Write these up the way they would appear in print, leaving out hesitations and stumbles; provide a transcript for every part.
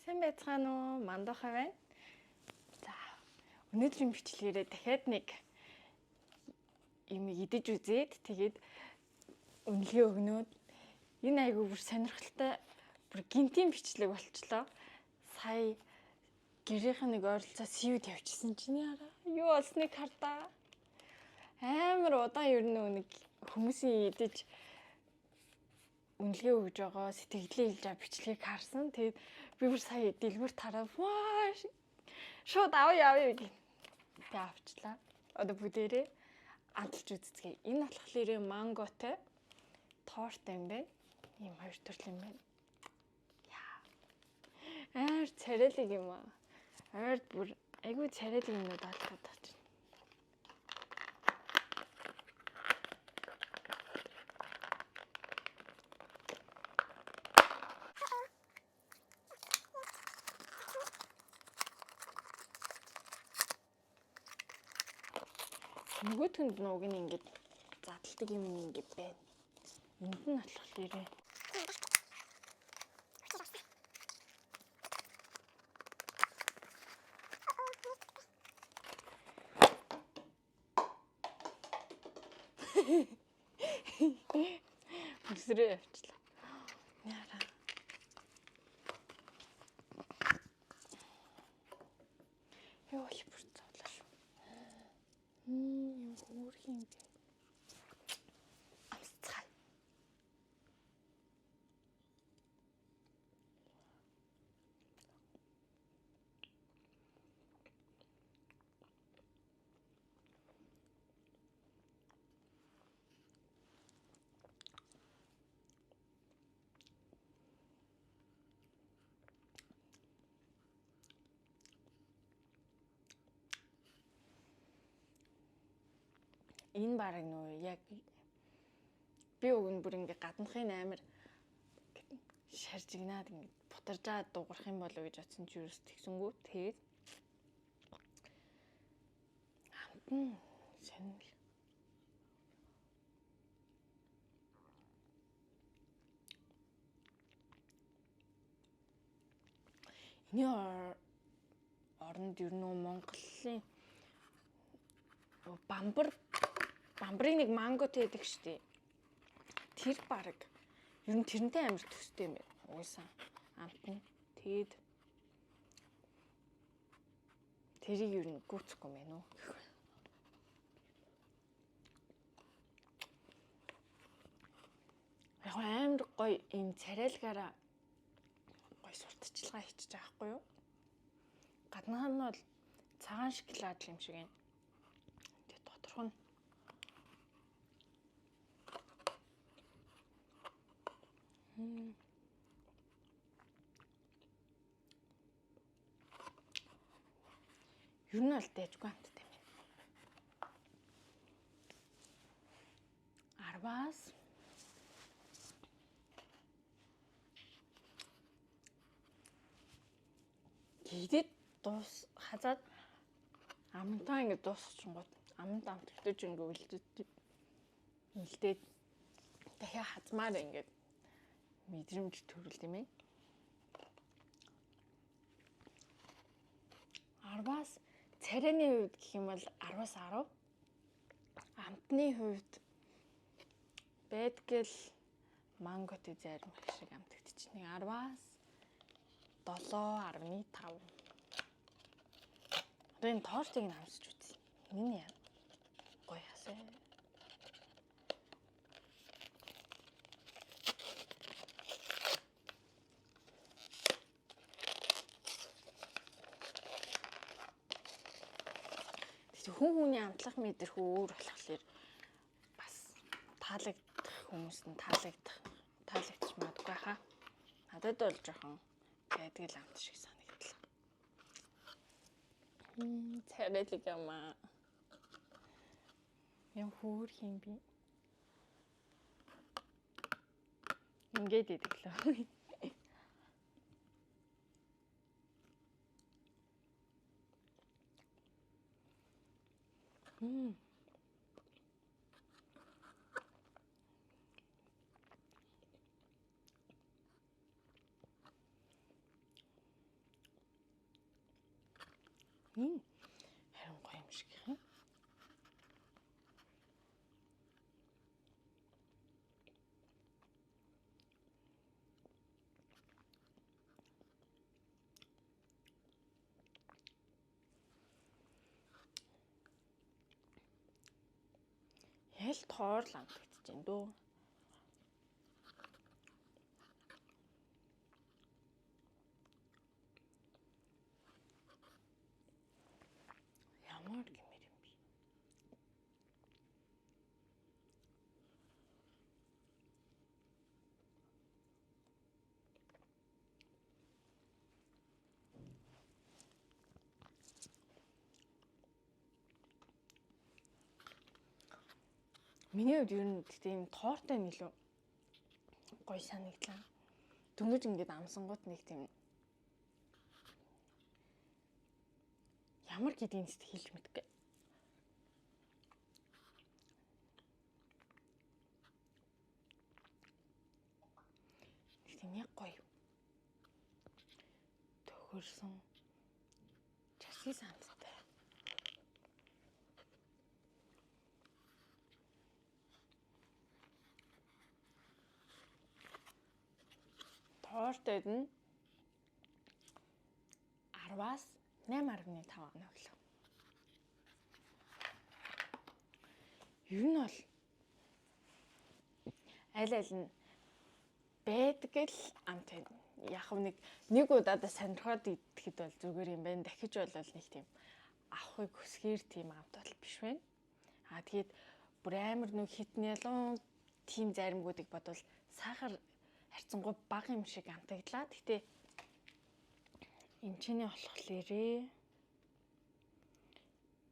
Сайн байцгаана уу? Мандуухай байна. За, өнөөдрийн бичлэгээрээ дахиад нэг юм идэж үзээд тэгээд үнэлгээ өгнөөд энэ айгүй бүр сонирхолтой бүр гинтийн бичлэг болчлоо. Сая гэрийнхэн нэг ойролцоо сивд явчихсан чинь яараа. Юу болсныг хардаа. Амар удаан ер нь нэг хүмүүсийн идэж үнэлгээ өгж байгаа сэтгэлдээ хэлж байгаа бичлэгийг харсан. Тэгээд би бүр сая дэлгүүр тараад ваа шууд авъя авъя гэх. Тэгээд авчлаа. Одоо бүгдээрээ амталж үзцгээе. Энэ болохоор манготой торт юм байна. Ийм хоёр төрөл юм байна. Яа. Амар царайлаг юм аа. Ойрд бүр айгүй царайлаг юмнууд алхаад тач. Нөгөөтгөнд нууг нь ингээд задалдаг юм ингээд байна. Энд нь болохоор өсрөө явчлаа. Яра. Йоо, бүр зовлоо шүү. Юм хөөрх юм бэ. Амсцгаая. Энэ бараг нөө яг би уг нь бүр ингээ гаднахын амар шаржигнаад ингээ бутаржаад дуугарах юм болов гэж бодсон чи юус тэгсэнгүү. Тэгээд амт нь сонирхол. Эний оронд ер нь Монголын бамбрыг нэг манготой байдаг шүү дээ. Тэр бараг ер нь тэрнтэй амар төстэй юм байна. Угсаа амт нь. Тэгээд тэрийг ер нь гүйцэхгүй юм байна уу? Яг амар гоё юм царайлгаараа гоё сурталчилгаа хийчих байхгүй юу? Гаднах нь бол цагаан шоколад юм шиг байна. Тэгээд доторх нь ер нь бол дайжгүй амттай юм байна. 10-аас 2 дуус хазаад амтаа ингэ дуусчихгоот амт амтгтаж ингэ үлдээд дахиад хазмаар ингээд мэдрэмж төрөл юм ээ. 10-аас царайны хувьд гэх юм бол 10-аас 10. Амтны хувьд байдгэл манготой зарим их шиг амтагдчих. Нэг 10-аас 7.5. Одоо энэ тортыг нь амсч үзье. Энэ яа. Гоё ясаа. Хүн хүний амтлах мэдэрхүү өөр болохоор бас таалагдах хүмүүс нь таалагдчих магадгүй хаа. Надад бол жоохон байдаг л амт шиг санагдлаа. Царайлаг юм аа. Юм хөөрх юм би. Ингээд идэглээ. Энэ харин гоё юм шиг юм. Ял тоорл амтагдаж байна дөө. Ямар гэмээр юм бэ? Миний хувьд ер нь гэхдээ ийм тоортой нь илүү гоё санагдлаа. Дөнгөж ингээд амсангууд нэг тийм ямар гэдгийг нь хэлж мэдгүй. Нэг тийм яг гоё төхөрсөн часгий сандтай. Тоортойд нь 10-аас 8.5 оноо өглөө. Ер нь бол аль аль нь байдаг л амт байна. Яг нэг удаадаа сонирхоод идэхэд бол зүгээр юм байна. Дахиж бол нэг тийм авахыг хүсгээр тийм амт бол биш байна. Аа тэгээд бүр амар нүг хитэн ялуун тийм заримгуудыг бодвол сахар харьцангуй бага юм шиг амтагдлаа. Гэтэ энэ чиний болохлээрээ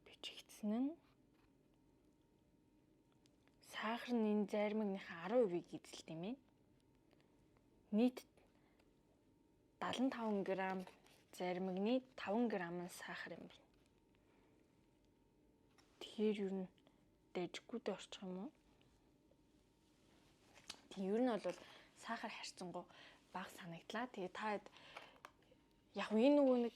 бичигдсэн нь сахар нь энэ заримгийнхаа 10%-ийг эзэлт юм байна. Нийт 75 г заримгны 5 г нь сахар юм байна. Тэгэхээр ер нь дажгүйдээ орчих юм уу? Тийм ер нь бол сахар харьцангуй бага санагдлаа. Тэгээ та яг энэ нөгөө нэг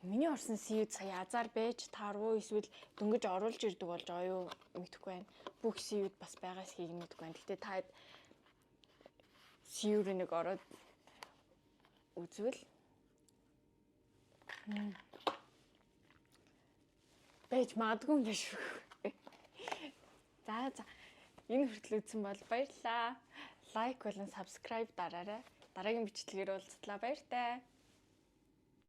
миний орсон CU-д сая азар байж таарвуу эсвэл дөнгөж оруулж ирдэг болж байгаа юу мэдэхгүй байна. Бүх CU-д бас байгаа эсхийг мэдэхгүй байна. Гэтэ та CU руу нэг ороод үзвэл байж магадгүй юм биш үү. За за энэ хүртэл үзсэн бол баярлалаа. Лайк болон subscribe дараарай. Дараагийн бичлэгээр уулзтлаа. Баяртай.